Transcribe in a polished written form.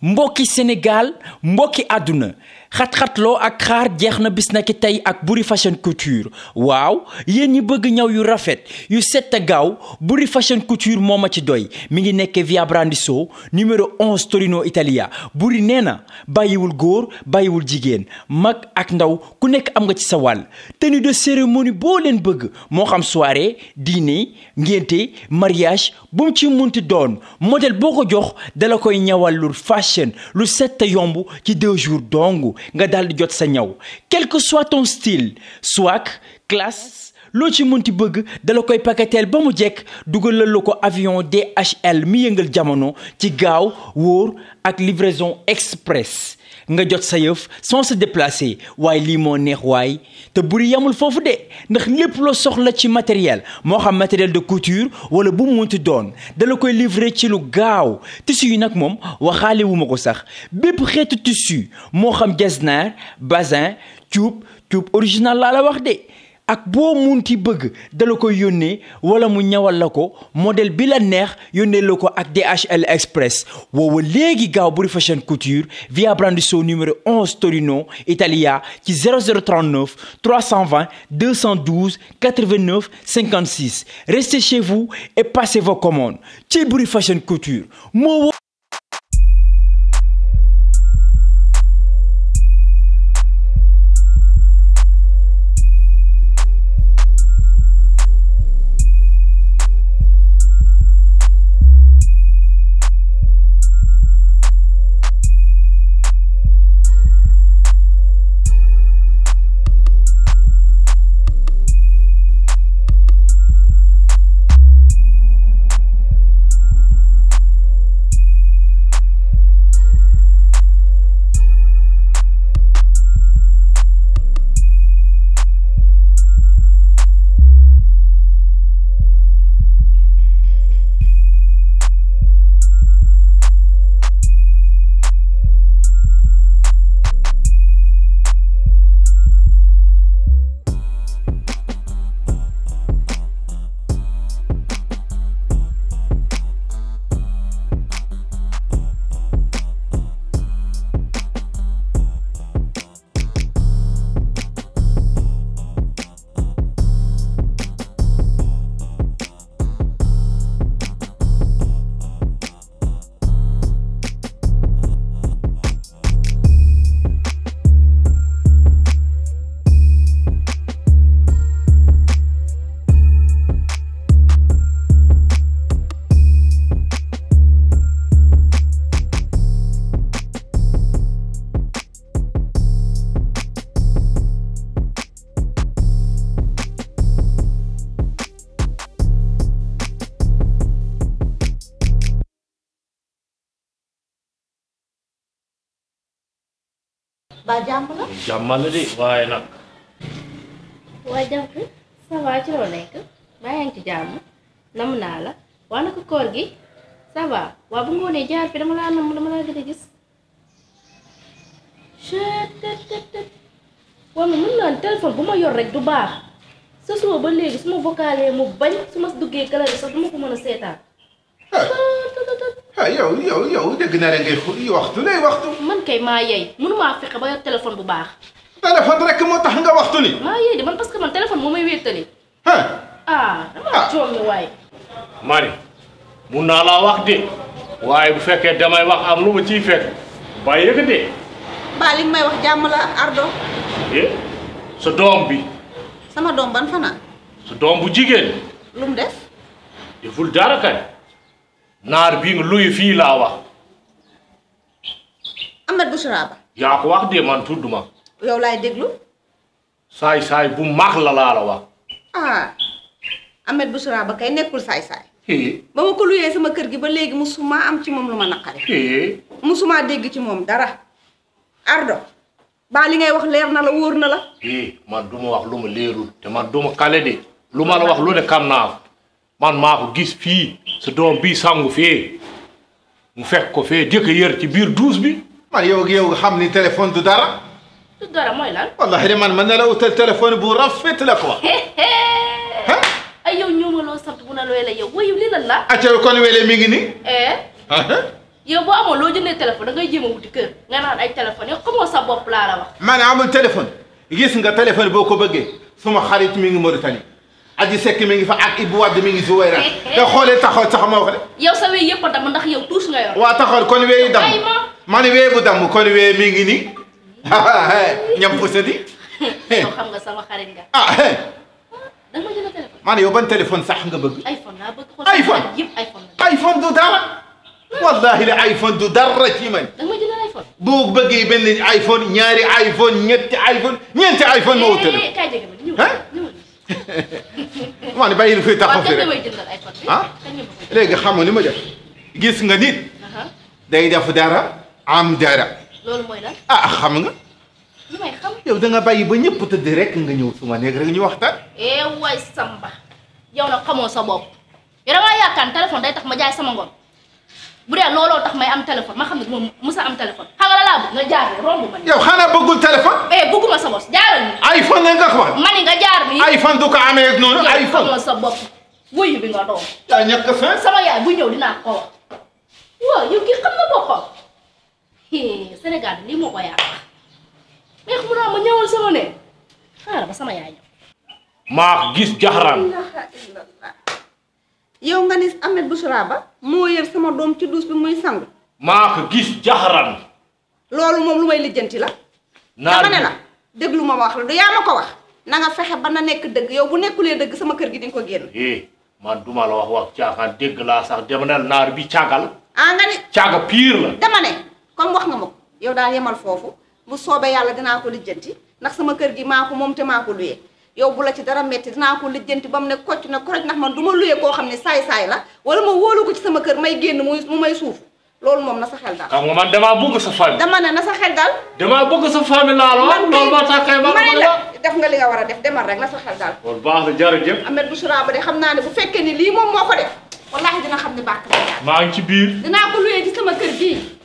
mbokki Sénégal mbokki àdduna xat-xatloo ak xaar jeex na bis na ki tey ak Boury Fashion Couture waaw yéen ñi bëgg ñaw yu rafet yu set a gaaw Boury Fashion Couture moo ma ci doy mi ngi nekkee via Brandizzo numéro 11 Torino Italia Boury nee na bàyyiwul góor bàyyiwul jigéen mag ak ndaw ku nekk am nga ci sa wàll tenue de cérémonie boo leen bëgg moo xam soirée dîner ngénte mariage bu mu ci munti doon modèle boo ko jox dala koy ñawal lu fashion lu set a yomb ci 2 jours dong nga daal di jot sa ñaw quel que soit ton style swag classe loo ci mënti bëgg dala koy paketeel ba mu jekk dugalal la ko avion DHL mi yëngal jamono ci gaaw wóor ak livraison express nga jot sa yëf sans se déplacer waaye lii moo neex waay te Boury yamul foofu de ndax lépp loo soxla ci matériel moo xam matériel de couture wala bu mu munti doon dala koy livrer ci lu gaaw tissu yi nag moom waxaale wu ma ko sax bépp xeetu tissu moo xam jesner bazin cuub original laa la wax de ak boo munti bëgg dala koy yónnee wala mu ñawal la ko modèle bi la neex yónnee la ko ak DHL Express woowa léegi gaaw Boury Fashion Couture via Brandizzo numéro 11 Torino Italia ci 0039 320 212 89 56 restez chez vous et passez vos commandes ci Boury Fashion Couture moo ba jàmm la. jàmm la de waaye nag. waaye jàmm ça va ci loo nekk ba yaa ngi ci jàmm nam naa la waa naka koor gi ça va waa bu ngoonee jaar fi dama laa nam dama laa gën a gis. waa ma mën naa téléphone bu ma yor rek du baax sa suba ba léegi su ma vocalé mu bañ su ma duggee kala sax du ma ko mën a seetaan. yow dégg naa la ngay waxtu lay waxtu. man kay maa yey mënumaa fexe ba yor téléphone bu baax. téléphone rek moo tax nga waxtu ni. maa yey de man parce que man téléphone moo may wéttali. dama jommi waaye. mani mun naa laa wax de waaye bu fekkee damay wax am lu ma ciy fekk bàyyi yëg de. ba li may wax jàmm la Ardo. sa doom bi. sama doom ban fanaan. sa doom bu jigéen. lu mu def. deful dara kay. naar bii nga luy fii laa wax. Ahmed Bouchra Ba. yaa ko wax de man tudd ma. yow laay déglu. saay bu mag la laa la wax. Ahmed Bouchra Ba kay nekkul saay-saay. ba ma ko luyee sama kër gi ba léegi musuma am ci moom lu ma naqari. musuma dégg ci moom dara. Ardo ba li ngay wax leer na la wóor na la. man du ma wax lu ma leerul te man du ma kale de lu ma la wax lu ne kam naa ko man maa ko gis fii sa doom bii sangu fee mu fekk ko fee jëkk yër ci biir douche bi. man yow xam ni téléphone du dara. du dara mooy lan. wallahi de man mën na la utal téléphone bu rafet la quoi. ay yow ñëw nga loo sant bu na looy la yow wayu li lan la. acca kon wele mi ngi nii. yow boo amoon loo jëndee téléphone da ngay jéem a wuti kër nga naan ay téléphone yow xamoo sa bopp laa la wax. man amul téléphone gis nga téléphone boo ko bëggee suma xarit mi ngi Mauritanie Aji Seck mi ngi fa ak Ibou Wade mi ngi Zouwéra te xoolee taxawal sax ma wax de. yow sa wéy yëpp a damm ndax yow tuus nga yor. waa taxawal kon weeyu damm man wee bu damm kon wee mi ngi nii ñam pusa di. yow xam nga sama xarit nga. da nga ma jënd téléphone. man yow ban téléphone sax nga bëgg. iPhone laa bëgg. xool iPhone yëpp iPhone la. iPhone du dara. wallahi la iPhone du dara ci man. da nga ma jëndal iPhone. boo bëggee benn iPhone ñaari iPhone ñetti iPhone ñeenti iPhone moo wutale. kaay jege ma ñëw ñëw. man bàyyi fi taxaw fi rek may jëndal iPhone bi. ah léegi xam nga li ma def gis nga nit. day def dara am dara. loolu mooy lan. ah xam nga. lu may xam. yow da nga bàyyi ba ñëpp tëdd rek nga ñëw suma néeg rek ñu waxtaan. waay Samba yow nag xamoo sa bopp yow da ngaa yaakaar téléphone day tax ma jaay sama ngor bu dee looloo tax may am téléphone ma xam ne moom musa am téléphone xam nga la laa bëgg nga jaar ni romb ma ni. yow xanaa bëggul téléphone. bëgguma sa bos jaaral ni. iPhone la nga ko wax. ma ni nga jaar ni. iPhone du ko amee noonu. yow iPhone xamoo sa bopp wuyu bi nga doon. yaa ñàkk a sama yaay bu ñëw dinaa ko wax waaw yow kii xam na boppam Sénégal lii moo ko yàq mais xam naa ma ñëwal sama ne xaaral ba sama yaay ñëw. maa gis jaxaraan. yow nga ni Ahmed Bouchra Ba moo yër sama doom ci duus bi muy sangu. maa ko gis jaxaraan. loolu moom lu may lijjanti la. dama ne la déglu ma wax la du yaa ma ko wax na nga fexe ba na nekk dëgg yow bu nekkulee dëgg sama kër gi di nga ko génn. man duma la wax caaxaan dégg laa sax dama ne naar bi caagal. nga ni caaga pire la. dama ne comme wax nga ma ko yow daal yemal foofu bu soobee yàlla dinaa ko lijjanti ndax sama kër gi maa ko moom te maa ko luyee yow bu la ci dara metti dinaa ko lijjanti ba mu ne kocc na koroj ndax man du ma luyee koo xam ne saay-saay la wala ma wóolu ko ci sama kër may génn mu may suuf loolu moom na sa xel daal. xam nga man damaa bëgg sa famille. dama ne na sa xel daal. damaa bëgg sa famille laa la wax. loolu moo tax kay ma la def nga li nga war a def demal rek na sa xel daal. loolu baax na jërëjëf. Ahmed Bouchra Ba de xam naa ne bu fekkee ni lii moom moo ko def wallaahi dina xam ne bàkk na maa ngi ci biir. dinaa ko luyee ci sama kër gii